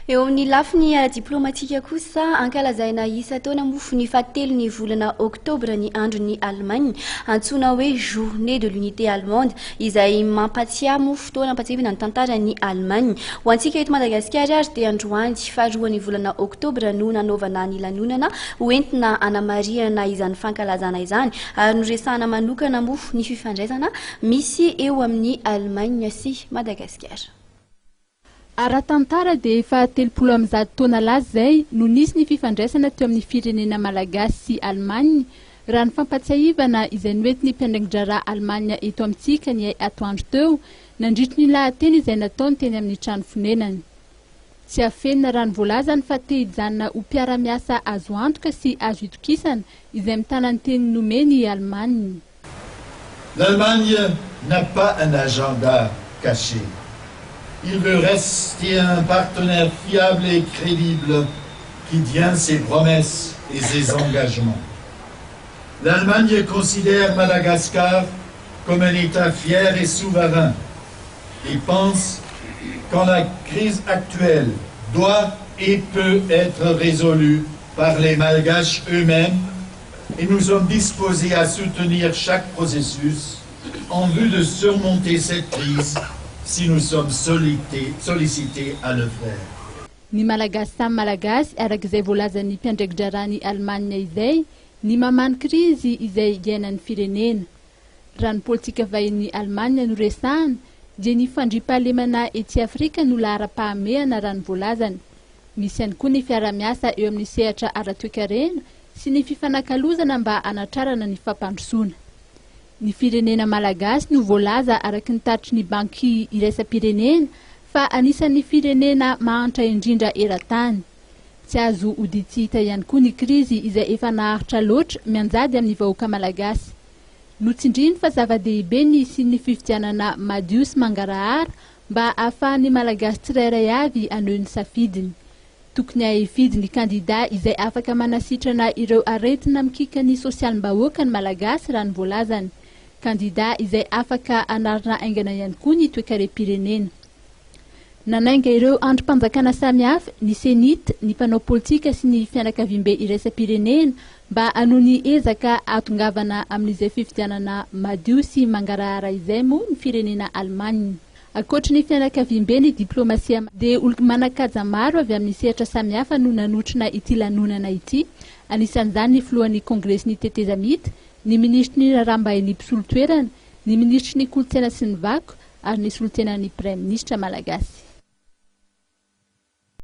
Eo amin'ny lafiny ara-diplomatika kosa, ankalazaina isan-taona moa ny fahatelon'ny volana oktobra ny andron'i Allemagne, antsoina hoe Journée de l'unité allemande, izay mampatsiahy moa fotoana ampatsiahivana ny tantaran'i Allemagne. Ho antsika eto Madagasikara ary dia androany faharoan'ny volana oktobra no nanaovana ny lanonana ho entina hanamarihana izany fankalazana izany ary noresahana manokana moa ny fifandraisana misy eo amin'i Allemagne sy Madagasikara. Ara-tantara dia efa 130 taona lasa izay no nisy ny fifandraisana teo amin'ny firenena malagasy sy Allemagne, raha ny fampatsiahivana izay noentin'ny mpiandraiki-draharaha Allemagne eto amintsika ny atoandro teo, nandritry ny lahateny izay nataony teny amin'ny trano fonenany. Tsy afenina raha ny voalazany fa te hijanona ho mpiara-miasa azo antoka sy azo itokisana izay mitana ny teny nomeny i Allemagne. L'Allemagne n'a pas un agenda caché. Il veut rester un partenaire fiable et crédible qui tient ses promesses et ses engagements. L'Allemagne considère Madagascar comme un État fier et souverain et pense quand la crise actuelle doit et peut être résolue par les Malgaches eux-mêmes et nous sommes disposés à soutenir chaque processus en vue de surmonter cette crise si nous sommes sollicités à le faire. Ny Malagasy samy Malagasy, araka izay voalazan'ny mpiandraiki-draharahan'i Allemagne izay, ny mamaha ny krizy izay iainan'ny firenena. Raha ny politika vahinin'i Allemagne no resahana, dia ny fandriampahalemana ety Afrika no laharam-pahamehana raha ny voalazany. Misy ihany koa ny fiarahamiasa eo amin'ny sehatra ara-toekarena sy ny fifanakalozana mba hanatrarana ny fampandrosoana. Ny firenena malagasy no voalaza araka ny tatitry ny Banky iraisam-pirenena fa anisan'ny firenena mahantra indrindra eran-tany. Tsy azo odian-tsy hita ihany koa ny krizy izay efa naharitra loatra mianjady amin'ny vahoaka malagasy. Notsindriany fa zava-dehibe ny hisian'ny fifidianana madio sy mangarahara mba hahafahan'ny Malagasy tsirairay avy haneho ny safidiny. Tokony hahifidy ny kandida izay afaka manasitrana ireo aretina mikiaka ny sosialim-bahoaka ny Malagasy raha ny voalazany. Kandida izay afaka hanarina haingana ihany koa ny toekarem-pirenena. Nanainga ireo andrim-panjakana samihafa, ny Cenit, ny mpanao politika sy ny fianakaviambe iraisam-pirenena mba hanohy ny ezaka hahatongavana amin'izay fifidianana madio sy mangarahara izay moa ny firenena Allemagne. Ankoatry ny fianakaviambe ny diplomasia dia olo-manan-kaja maro avy amin'ny sehatra samihafa no nanotrona ity lanonana ity, anisan'izany ny filohan'ny Kongresin'ny tetezamita, ny minisitry ny raharaham-bahiny mpisolo toerana, ny minisitry ny kolontsaina sy ny vakoka ary ny solontenan'ny praiminisitra malagasy.